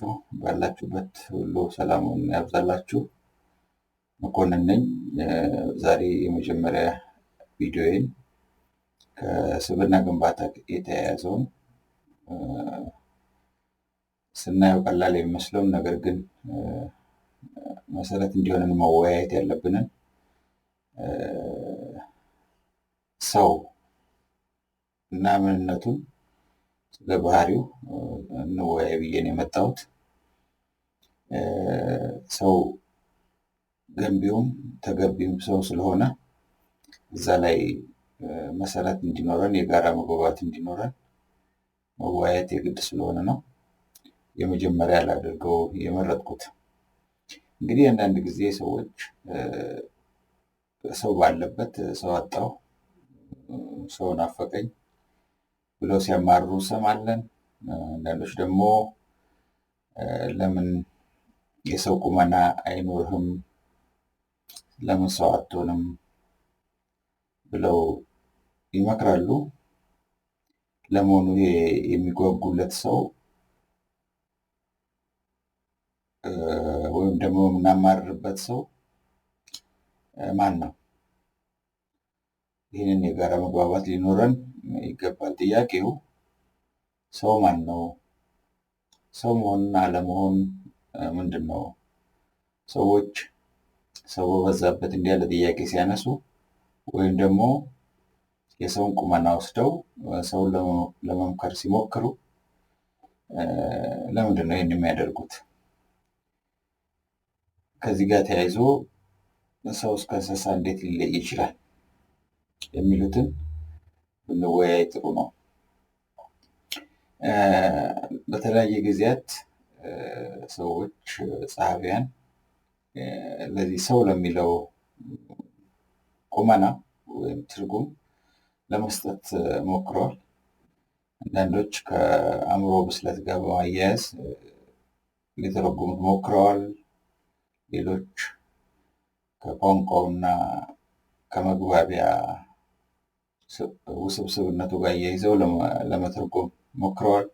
ናችሁ? ባላችሁበት ሁሉ ሰላሙን ያብዛላችሁ። መኮንን ነኝ። ዛሬ የመጀመሪያ ቪዲዮዬን ከስብዕና ግንባታ የተያያዘውን ስናየው ቀላል የሚመስለውን ነገር ግን መሰረት እንዲሆንን መወያየት ያለብንን ሰው እና ምንነቱን ስለ ባህሪው እንወያይ ብዬ ነው የመጣሁት። ሰው ገንቢውም ተገቢውም ሰው ስለሆነ እዛ ላይ መሰረት እንዲኖረን የጋራ መግባባት እንዲኖረን መወያየት የግድ ስለሆነ ነው የመጀመሪያ ላደርገው የመረጥኩት። እንግዲህ አንዳንድ ጊዜ ሰዎች ሰው ባለበት ሰው አጣሁ፣ ሰው ናፈቀኝ ብለው ሲያማርሩ እንሰማለን። አንዳንዶች ደግሞ ለምን የሰው ቁመና አይኖርህም፣ ለምን ሰው አትሆንም ብለው ይመክራሉ። ለመሆኑ ይሄ የሚጓጉለት ሰው ወይም ደግሞ የምናማርርበት ሰው ማን ነው? ይህንን የጋራ መግባባት ሊኖረን ይገባል። ጥያቄው ሰው ማን ነው? ሰው መሆንና አለመሆን ምንድን ነው? ሰዎች ሰው በበዛበት እንዲህ ያለ ጥያቄ ሲያነሱ ወይም ደግሞ የሰውን ቁመና ወስደው ሰውን ለመምከር ሲሞክሩ ለምንድን ነው ይህን የሚያደርጉት? ከዚህ ጋር ተያይዞ ሰው እስከ እንስሳ እንዴት ሊለይ ይችላል? የሚሉትን ብንወያይ ጥሩ ነው። በተለያየ ጊዜያት ሰዎች ጸሐፊያን ለዚህ ሰው ለሚለው ቁመና ወይም ትርጉም ለመስጠት ሞክረዋል። አንዳንዶች ከአእምሮ ብስለት ጋር በማያያዝ ሊተረጉሙት ሞክረዋል። ሌሎች ከቋንቋውና ከመግባቢያ ውስብስብነቱ ጋር አያይዘው ለመተርጎም ሞክረዋል።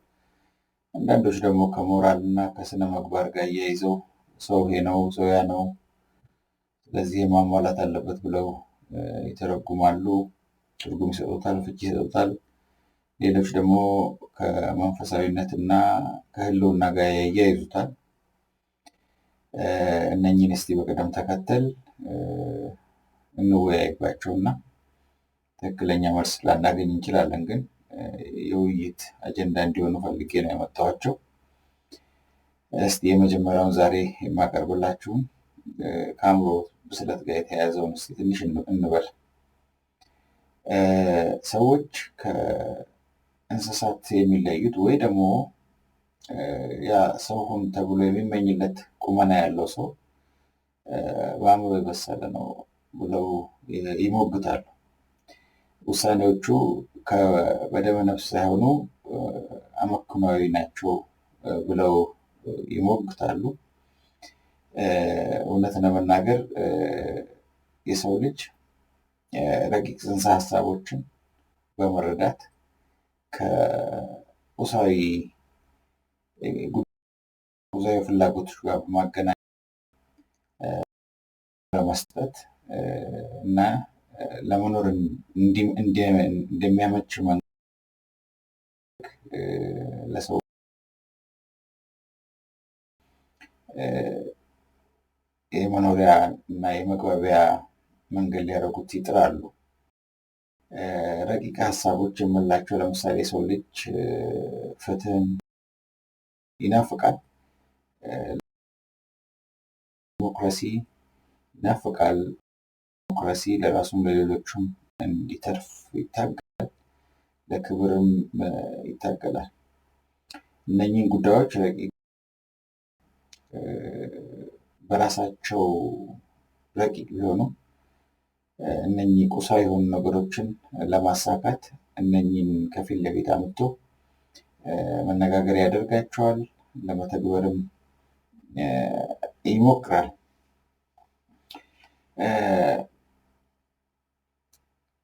አንዳንዶች ደግሞ ከሞራል እና ከስነ ምግባር ጋር አያይዘው ሰው ይሄ ነው፣ ሰው ያ ነው፣ ስለዚህ ማሟላት አለበት ብለው ይተረጉማሉ። ትርጉም ይሰጡታል፣ ፍቺ ይሰጡታል። ሌሎች ደግሞ ከመንፈሳዊነት እና ከሕልውና ጋር ያያይዙታል። እነኚህን እስቲ በቅደም ተከተል እንወያይባቸውና ትክክለኛ መልስ ላናገኝ እንችላለን፣ ግን የውይይት አጀንዳ እንዲሆኑ ፈልጌ ነው ያመጣኋቸው። እስቲ የመጀመሪያውን ዛሬ የማቀርብላችሁን ከአእምሮ ብስለት ጋር የተያያዘውን እስቲ ትንሽ እንበል። ሰዎች ከእንስሳት የሚለዩት ወይ ደግሞ ያ ሰው ሁን ተብሎ የሚመኝለት ቁመና ያለው ሰው በአእምሮ የበሰለ ነው ብለው ይሞግታሉ። ውሳኔዎቹ በደመ ነፍስ ሳይሆኑ አመክንዮአዊ ናቸው ብለው ይሞግታሉ። እውነት ለመናገር የሰው ልጅ ረቂቅ ጽንሰ ሀሳቦችን በመረዳት ከቁሳዊ ፍላጎቶች ጋር በማገናኘት በመስጠት እና ለመኖር እንደሚያመች መንገድ ለሰው የመኖሪያ እና የመግባቢያ መንገድ ሊያደርጉት ይጥራሉ። ረቂቅ ሀሳቦች የምንላቸው ለምሳሌ የሰው ልጅ ፍትህን ይናፍቃል፣ ዲሞክራሲ ይናፍቃል። ዲሞክራሲ ለራሱም ለሌሎቹም እንዲተርፍ ይታገላል፣ ለክብርም ይታገላል። እነኚህን ጉዳዮች ረቂቅ በራሳቸው ረቂቅ ቢሆኑም እነኚህ ቁሳዊ የሆኑ ነገሮችን ለማሳካት እነኚህን ከፊት ለፊት አምጥቶ መነጋገር ያደርጋቸዋል፣ ለመተግበርም ይሞክራል።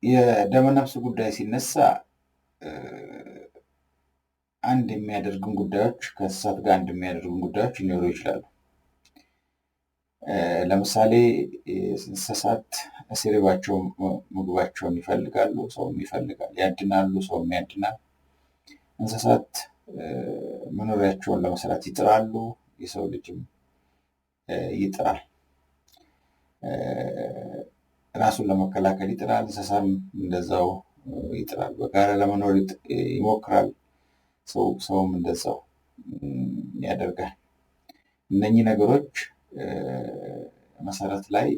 የደመነፍስ ጉዳይ ሲነሳ አንድ የሚያደርጉን ጉዳዮች ከእንስሳት ጋር አንድ የሚያደርጉን ጉዳዮች ሊኖሩ ይችላሉ። ለምሳሌ እንስሳት ሲርባቸው ምግባቸውን ይፈልጋሉ፣ ሰውም ይፈልጋል። ያድናሉ፣ ሰውም ያድናል። እንስሳት መኖሪያቸውን ለመስራት ይጥራሉ፣ የሰው ልጅም ይጥራል። ራሱን ለመከላከል ይጥራል፣ እንስሳም እንደዛው ይጥራል። በጋራ ለመኖር ይሞክራል፣ ሰውም እንደዛው ያደርጋል። እነኚህ ነገሮች መሰረት ላይ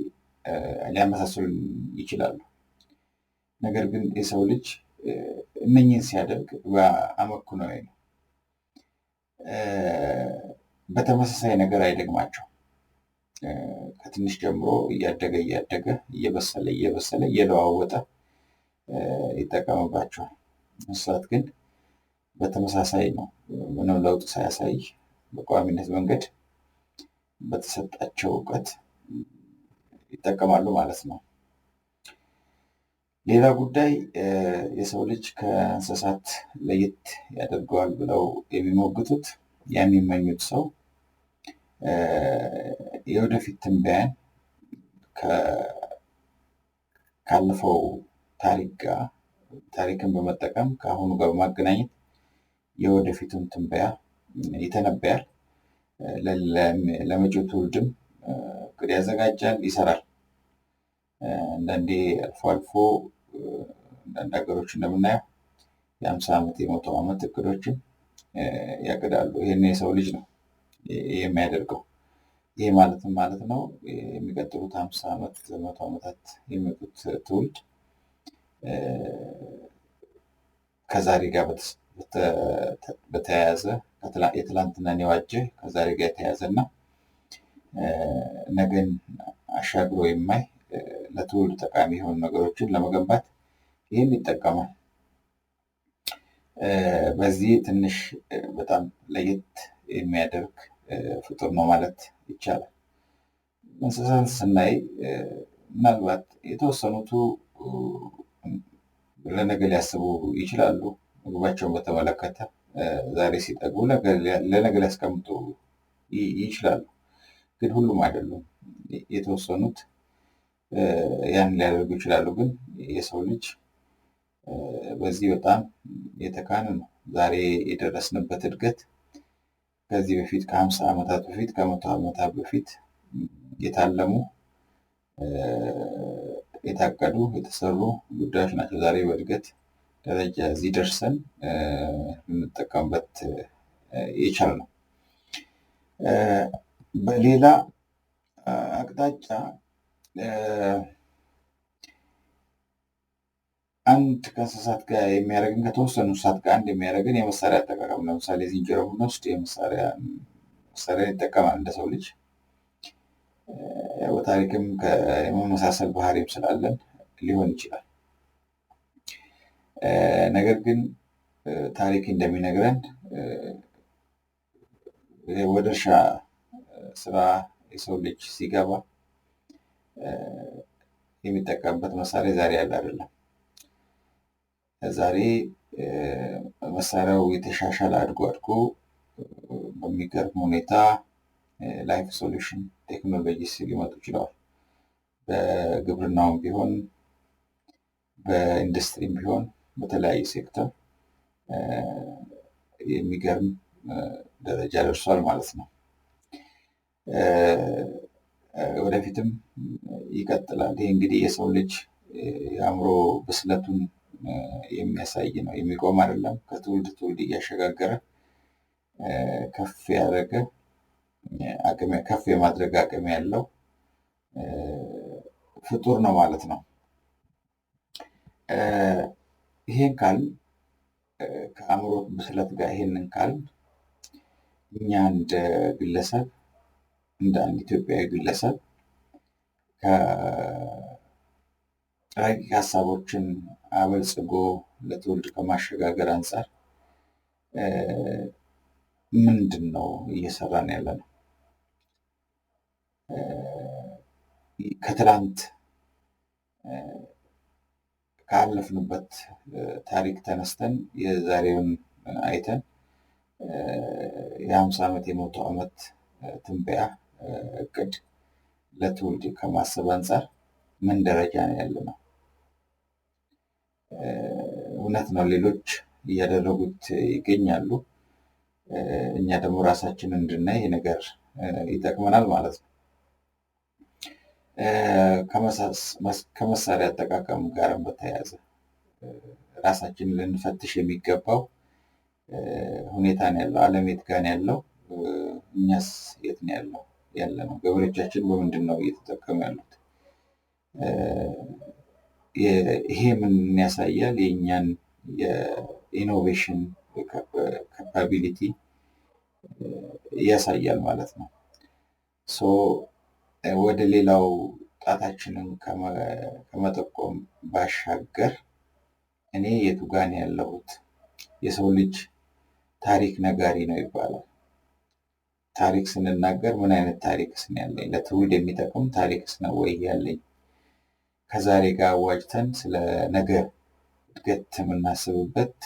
ሊያመሳስሉን ይችላሉ። ነገር ግን የሰው ልጅ እነኚህን ሲያደርግ በአመክንዮ ነው። በተመሳሳይ ነገር አይደግማቸው። ከትንሽ ጀምሮ እያደገ እያደገ እየበሰለ እየበሰለ እየለዋወጠ ይጠቀምባቸዋል። እንስሳት ግን በተመሳሳይ ነው። ምንም ለውጥ ሳያሳይ በቋሚነት መንገድ በተሰጣቸው እውቀት ይጠቀማሉ ማለት ነው። ሌላ ጉዳይ የሰው ልጅ ከእንስሳት ለየት ያደርገዋል ብለው የሚሞግቱት የሚመኙት ሰው የወደፊት ትንበያን ካለፈው ታሪክ ጋር ታሪክን በመጠቀም ከአሁኑ ጋር በማገናኘት የወደፊቱን ትንበያ ይተነበያል። ለመጪው ትውልድም እቅድ ያዘጋጃል፣ ይሰራል። አንዳንዴ አልፎ አልፎ አንዳንድ ሀገሮች እንደምናየው የ50 ዓመት የ100 ዓመት እቅዶችን ያቅዳሉ። ይህን የሰው ልጅ ነው የሚያደርገው። ይህ ማለትም ማለት ነው የሚቀጥሉት 50 ዓመት 100 ዓመታት የሚመጡት ትውልድ ከዛሬ ጋር በተያያዘ የትላንትናን የዋጀ ከዛሬ ጋር የተያያዘ እና ነገን አሻግሮ የማይ ለትውልድ ጠቃሚ የሆኑ ነገሮችን ለመገንባት ይህን ይጠቀማል። በዚህ ትንሽ በጣም ለየት የሚያደርግ ፍጡር ነው ማለት ይቻላል። እንስሳን ስናይ ምናልባት የተወሰኑቱ ለነገ ሊያስቡ ይችላሉ። ምግባቸውን በተመለከተ ዛሬ ሲጠግቡ ለነገ ሊያስቀምጡ ይችላሉ። ግን ሁሉም አይደሉም። የተወሰኑት ያን ሊያደርጉ ይችላሉ። ግን የሰው ልጅ በዚህ በጣም የተካነ ነው። ዛሬ የደረስንበት እድገት ከዚህ በፊት ከ50 ዓመታት በፊት ከ100 ዓመታት በፊት የታለሙ የታቀዱ የተሰሩ ጉዳዮች ናቸው። ዛሬ በእድገት ደረጃ እዚህ ደርሰን ልንጠቀምበት የቻልነው። በሌላ አቅጣጫ አንድ ከእንስሳት ጋር የሚያደርግን ከተወሰኑ እንስሳት ጋር አንድ የሚያደርግን የመሳሪያ አጠቃቀም ለምሳሌ ዝንጀሮ ብንወስድ የመሳሪያ ይጠቀማል እንደ ሰው ልጅ። በታሪክም የመመሳሰል ባህሪም ስላለን ሊሆን ይችላል። ነገር ግን ታሪክ እንደሚነግረን ወደ እርሻ ስራ የሰው ልጅ ሲገባ የሚጠቀምበት መሳሪያ ዛሬ ያለ አይደለም። ዛሬ መሳሪያው የተሻሻለ አድጎ አድጎ በሚገርም ሁኔታ life solution technologies ሊመጡ ችለዋል። በግብርናውም ቢሆን በኢንዱስትሪም ቢሆን በተለያየ ሴክተር የሚገርም ደረጃ ደርሷል ማለት ነው። ወደፊትም ይቀጥላል። ይህ እንግዲህ የሰው ልጅ የአእምሮ ብስለቱን የሚያሳይ ነው። የሚቆም አይደለም። ከትውልድ ትውልድ እያሸጋገረ ከፍ ያደረገ ከፍ የማድረግ አቅም ያለው ፍጡር ነው ማለት ነው። ይሄን ካልን ከአእምሮ ብስለት ጋር ይሄንን ካልን እኛ እንደ ግለሰብ እንደ አንድ ኢትዮጵያዊ ግለሰብ ረቂቅ ሀሳቦችን አበልጽጎ ለትውልድ ከማሸጋገር አንጻር ምንድን ነው እየሰራን ያለ ነው? ከትላንት ካለፍንበት ታሪክ ተነስተን የዛሬውን አይተን የ50 ዓመት የ100 ዓመት ትንበያ እቅድ ለትውልድ ከማሰብ አንጻር ምን ደረጃ ነው ያለ ነው? እውነት ነው፣ ሌሎች እያደረጉት ይገኛሉ። እኛ ደግሞ ራሳችንን እንድናይ ይህ ነገር ይጠቅመናል ማለት ነው። ከመሳሪያ አጠቃቀም ጋርም በተያያዘ ራሳችንን ልንፈትሽ የሚገባው ሁኔታ ነው ያለው። ዓለም የት ጋር ነው ያለው? እኛስ የት ነው ያለው ያለ ነው? ገበሬዎቻችን በምንድን ነው እየተጠቀሙ ያሉት? ይሄ ምን ያሳያል? የእኛን የ innovation capability ያሳያል ማለት ነው። So ወደ ሌላው ጣታችንን ከመጠቆም ባሻገር እኔ የቱ ጋር ነው ያለሁት? የሰው ልጅ ታሪክ ነጋሪ ነው ይባላል። ታሪክ ስንናገር ምን አይነት ታሪክስ ነው ያለኝ? ለትውልድ የሚጠቅም ታሪክስ ነው ወይ ያለኝ? ከዛሬ ጋር አዋጅተን ስለ ነገ እድገት የምናስብበት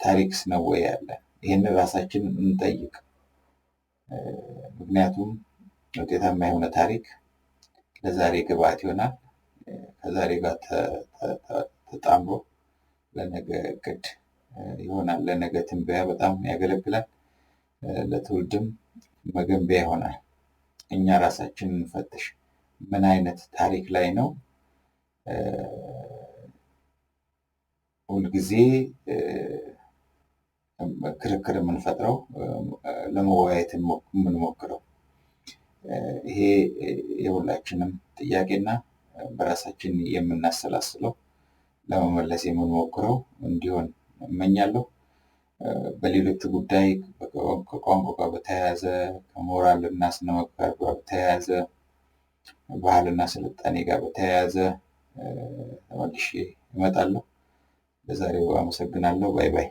ታሪክስ ነው ወይ ያለ? ይህንን ራሳችንን እንጠይቅ። ምክንያቱም ውጤታማ የሆነ ታሪክ ለዛሬ ግብዓት ይሆናል። ከዛሬ ጋር ተጣምሮ ለነገ እቅድ ይሆናል። ለነገ ትንበያ በጣም ያገለግላል። ለትውልድም መገንቢያ ይሆናል። እኛ ራሳችንን እንፈትሽ። ምን አይነት ታሪክ ላይ ነው ሁልጊዜ ክርክር የምንፈጥረው፣ ለመወያየት የምንሞክረው? ይሄ የሁላችንም ጥያቄና በራሳችን የምናሰላስለው ለመመለስ የምንሞክረው እንዲሆን እመኛለሁ። በሌሎቹ ጉዳይ ከቋንቋ ጋር በተያያዘ፣ ከሞራል እና ስነ ምግባር ጋር በተያያዘ፣ ባህልና ስልጣኔ ጋር በተያያዘ ተመልሼ እመጣለሁ። ለዛሬው አመሰግናለሁ። Bye bye።